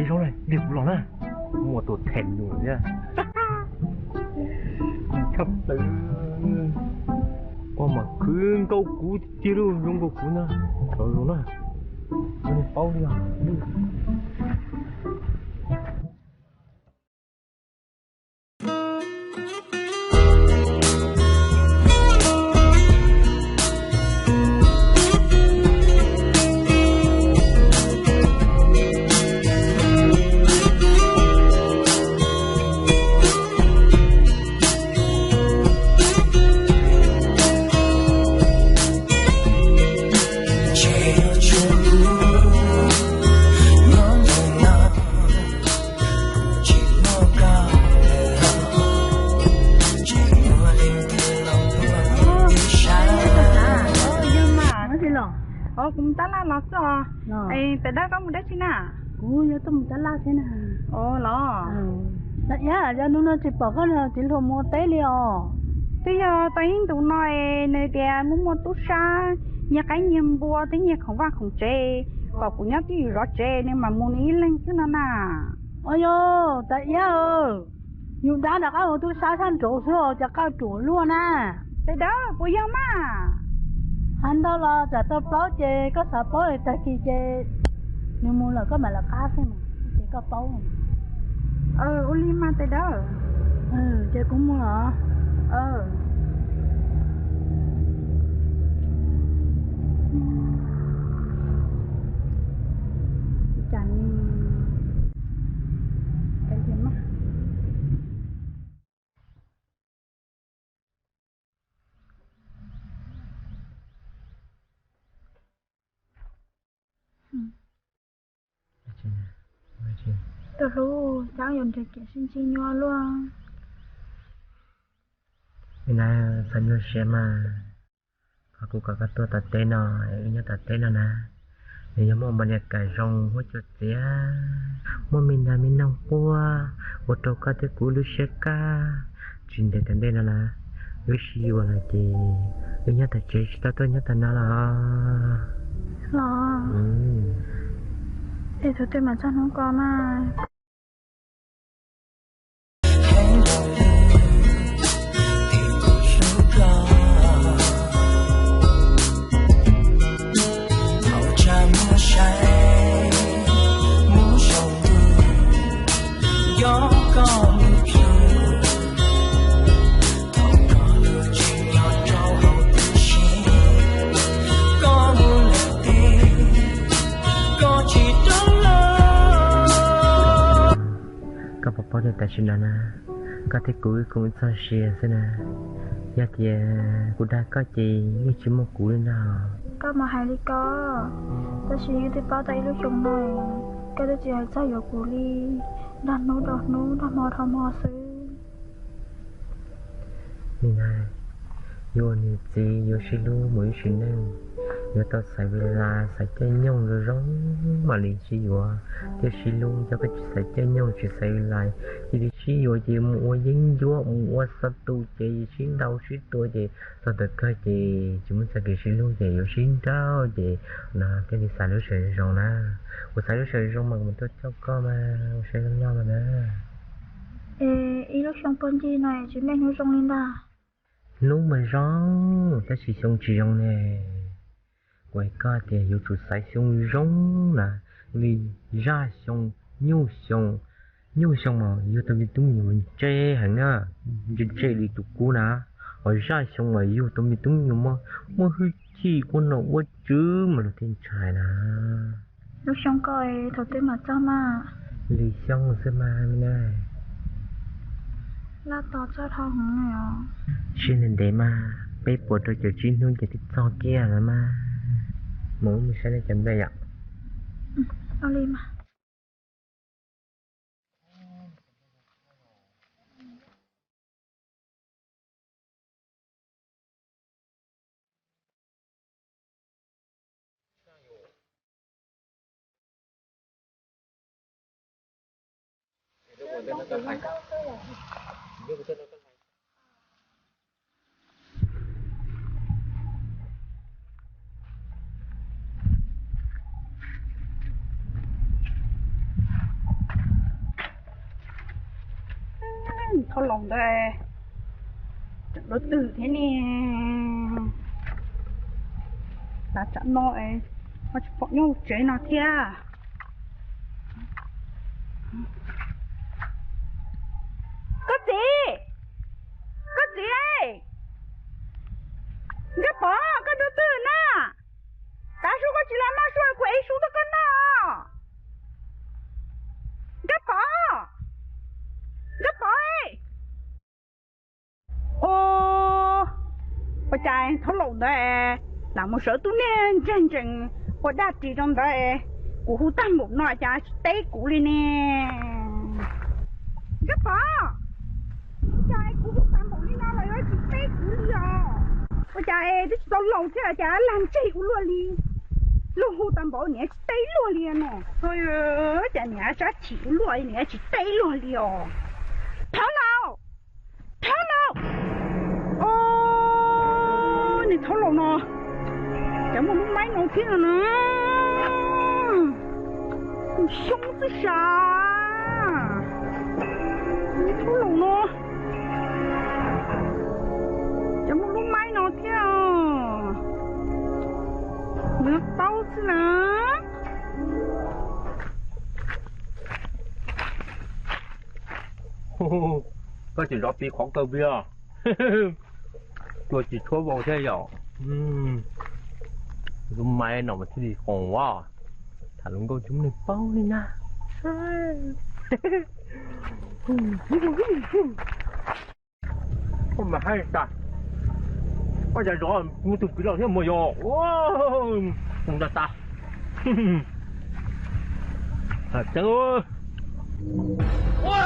Zoo na, lig kuv los na. Muaj tus them yus thiab. Tshaj plaws. Koj mas khwv nkaus kuv tiag lauj, zoo nkaus kuv na. Los zoo na. Paub li os. Yog mas, no tsis los. Os, kuv mus tab laj los xwb os. Es Tais Dawb, koj mus dab tsi na? Kuv yuav tuaj mus tab laj thiab na. Os los. Tais Iab, yog hnub no tsis pom koj los txiv hluas mus ua teb li os? Twb yog tau ib ntus no es nws tias muaj muaj tub sab nyiag qaib nyiag npua thiab nyiag khoom vaj khoom tsev, kom kuv nyob twj ywm zov tsev, nws mam mus nws ib leeg xwb no na. Os yog, Tais Iab, yus dab rov qab ua tub sab sab nraud xwb os, cas koj ruam luaj na. Tais Dawb, puas yog mas? Hais ntau los tsam tau plaub ces koj xav paub tag kis ces nws mus lawm koj mam lawv qab xwb mas, ces koj paub. Ua li mas Tais Dawb. Ces kuv mus los. Cas ni, Tus hlub, cas yuav nrhiav kev sib ntsib nyuaj luaj. Ib na, xav nyuaj siab mas, qhov kuv kom koj tuaj tom teb no, wb nyob tom teb no na, nws yog muaj npau niam kam zoo huab cua txiav, muaj me nas me noog quaj, ua rau koj thiab kuv lub siab kaj. Tsis ntev tom ntej no na, wb sib yuav lawm ces wb nyob tom tsev tsis tau tuaj nyob tom no los. Los, es thaum twg mam txog hnub ko mas? Koj puas paub tias tam sim no na, koj thiab kuv wb koom txog sia xwb na. Yog tias kuv dag koj ces yeej tsis muaj kuv li ntag. Koj mus hais li ko, tab sis wb twb paub tau ib lub xyoo no, koj twb tsis hais txog yuav kuv li, dag hnub dhau hnub, dag hmo dhau hmo xwb. Nim no yuav ua niam txiv yuav sib hlub mus ib sim neej, yuav tau xaiv vis las xaiv caij nyoog zoo zoo mam li sib yuav thiaj sib hlub. Cov koj tsis xaiv caij nyoog tsis xaiv vis las, cia li sib yuav ces mus ua yeeb ncuab mus ua xav tus ces sib ntaus sib tua ces txog thaum kawg ces tsis muaj txoj kev sib hlub ces yuav sib nrauj ces no thiaj li xav lub sawm zoo na. Kuv xav lub sawm zoo mas kuv tuaj coj koj mas ua saib zoo nyob mas na. Es ib lub xyoo puag ncig no tsis muaj hnub zoo li ntag. Hnub mas zoo, tab sis xyoo tsis zoo ne. Kuv hais koj tias yuav tsum xaiv xyoo zoo na, li zaj xyoo, nyuj xyoo, nyuj xyoo mas yug tau me tub me nyuam ntse heev na, ntse ntse li tus kub na, ho zaj xyoo mas yug tau me tub me nyuam mas muaj hwj chim ua nom ua tswv mas luag thiaj ntshai na. Lub xyoo ko thaum twg mam txog mas? Lwm xyoo xwb mas me na. Laj tos txog dhau heev os. Siab ntev ntev mas, peb puas rau caum tsib hnub ces twb txog kiag lawm mas. Mus mus saib nej cov nplej yom. Ua li mas. Thaub laus ntawd tseem dua twg thiab ne? Tav tsam no ho tsis pom nyob hauv tsev no thiab. Koj txiv, koj txiv, Nkauj Pov, koj dua twg na? Tav su koj tsis los noj su, kuv ev su rau koj noj. Nkauj Pov, Nkauj Pov. Ua cas thaub laus ntawd lam mus sawv tub niag ntseg ntsees ua dab tsi rau ntawd, kuv hu tag npaum no cas tsis teb kuv li ne? Nkauj Pov, ua cas kuv hu tag npaum li no los yuav tsis teb kuv li os? Ua cas twb tsis tau laus thiab cas lag ntseg ua luaj li? Luag hu tag npaum niam tsis teb luag li no. Cas niam sab chim ua luaj niam tsis teb luag li os? Thaub laus, thaub laus. Niag thaub laus no, cas muaj lub maib no thiab no na? Xyoob xwb sav. Thaub laus no, cas muaj lub maib no thiab, nws paub xwb na. Koj tseem zov piv qhov kawg npia, cua tsis tshuab vau thiab yom. Lub maib no mas thiaj li qoos as. Tham hluas nkauj tsis muaj neeg paub li na. Koj mas haib tas, koj cas zov muaj tus piv los thiab mas yog, tas tas. Tseeb. Ua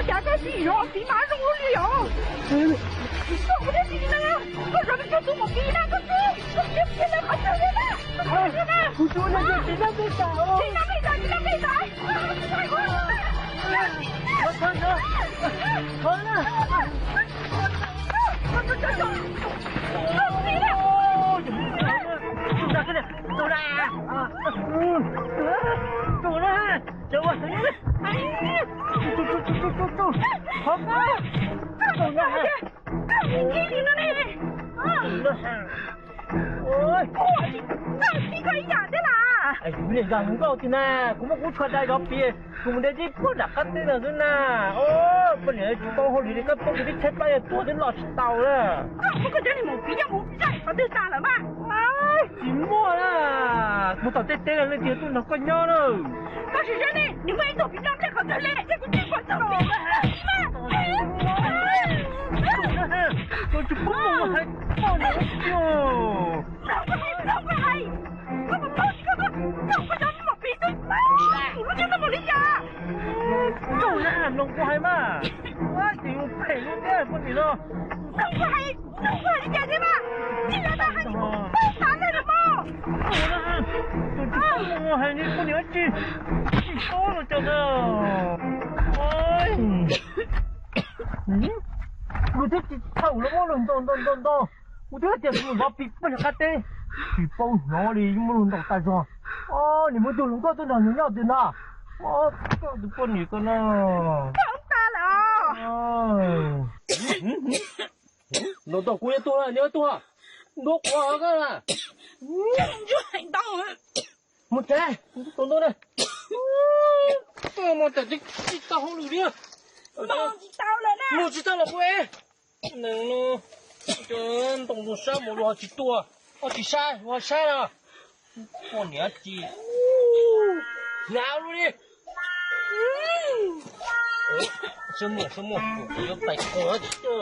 cas koj tsis zov piv mas zoo li os? Koj ua dab tsi na? Koj zov tsis tau tus maum piv na koj txiv. Koj txiv, txiv na, qhov twg li na? Kuv tsis ua dab tsi, txiv na, txiv na. Txiv na, txiv na, txiv na, txiv na. Tus na, tus na, tus na, tus na. Qhov, tus na. Koj ua tsis tau txij koj ib yam thiab na. Yus niag yog nkauj tiag na, kuv muab kuv tshuaj dai zov piv, kuv mus de tib puag nram qab teb no xwb na. Poj niam tsis paub hauj lwm li, koj poob kuv tib tsheb plab yog tuag twb los tsis tau na. Koj muab koj cov niag maum piv nyob mus tsaim qhov twg tas lawm mas? Tsis muaj na, mus tom tej teb los leej twg tuaj nrog koj nyob na. Koj sim saib ne, nws muaj ib tug piv nyob ntsej qhov twg li, ces kuv tsis pom txog piv. Koj tsis paub mus hais poj niam tiag. Koj hais, koj mus paub tsis koj, koj cov maum piv xwb, kuv lub siab tau mus li cas? Txaus na, mloog kuv hais mas, ces yus phem lub thiab poj niam no. Mloog kuv hais, mloog kuv hais li cas thiab mas, tsis yog tas hais tias kuv pab tas nej los mas. Tus tsis paub mus hais li poj niam tsis, tsis paub los cas na. Luag twb tsis txhaum los muab luag ntaus ntaus ntaus ntaus, kuv twb hais tias kuv mus zov piv poj niam qab teb, tsis paub hnov li yeej muab luag ntaus tas zog. Nws muaj ib tug hluas nkauj tuaj nrog nws nyob twg ntag. Koj tus poj niam ko na. Ntaus ntaus kuv yuav tuag, nws yuav tuag, ntuav quav koj na. Mus tsev, tus ntuj na. Mus tsev, tsis tau hauj lwm li. Mus tsis tau los kuv es. Neeg no, ntaus tus sab mus los tsis tuag, ua tsis saib, ua saib na. Poj niam tsis hnav lub li. Sab muag, sab muag, yuav tais koj tsis tau.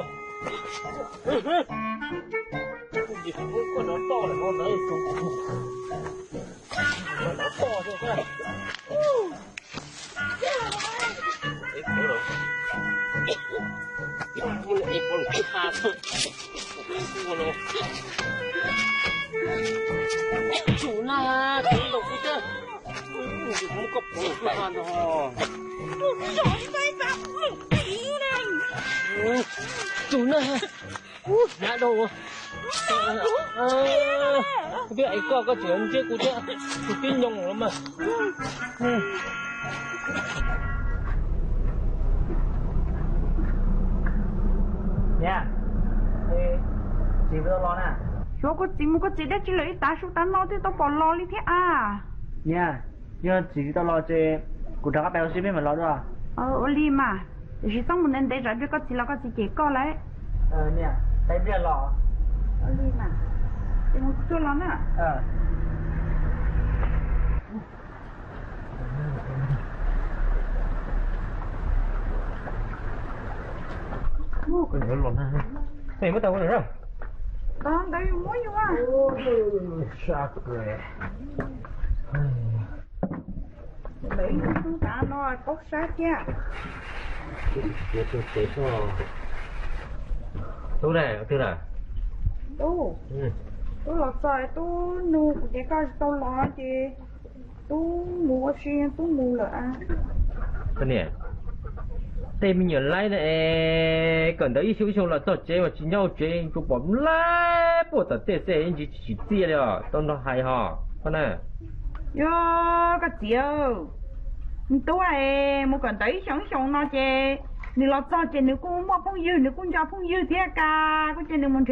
Koj nov toj lawm no ntawd tsuas nov toj. Tsum na, tsum ntaus kuv thiab. Muab koj pov lawm kuj ha ntag. Tsum na, hnav dhau. Kuv twb ev koj, koj tseem ntsiab kuv thiab, kuv twb nyoos los mas. Niam, txiv puas tau los na? Xyov koj txiv mus koj txiv dab tsi lawm, ib tav su tav no twb tau pom los li thiab a. Niam, yog txiv tsis tau los ces kuv rov qab pais ua si peb mam los dua. Ua li mas, tiam sis txhob mus ntev ntev, tsam pliag koj txiv los koj txiv cem koj lawm. Niam, pais pliag los? Ua li mas, ces mus tsuag los na. Muab tau ntawd yus muab yus a. Lawv ib tug tub tav no paub sab thiab. Tub na, twg na? Tub, tub los txog tub nug kuv tias koj tsis tau los ces tub mus ua si, tub mus lawm a. Koj niam, tej me nyuam laib na es kawm ntawv ib xyoo ib xyoo los txog tsev mas tsis nyob hauv tsev, tsuas pom laib puag tom tej xwb, yeej tsis tsim txiaj li os, tau nrog hais hos koj na. Yog koj txiv, nws tub es mus kawm ntawv ib xyoos ib xyoos no ces nws los txog ces nws kuj muaj phooj ywg, nws kuj nco phooj ywg thiab, cas kuj cia nws mus nrhiav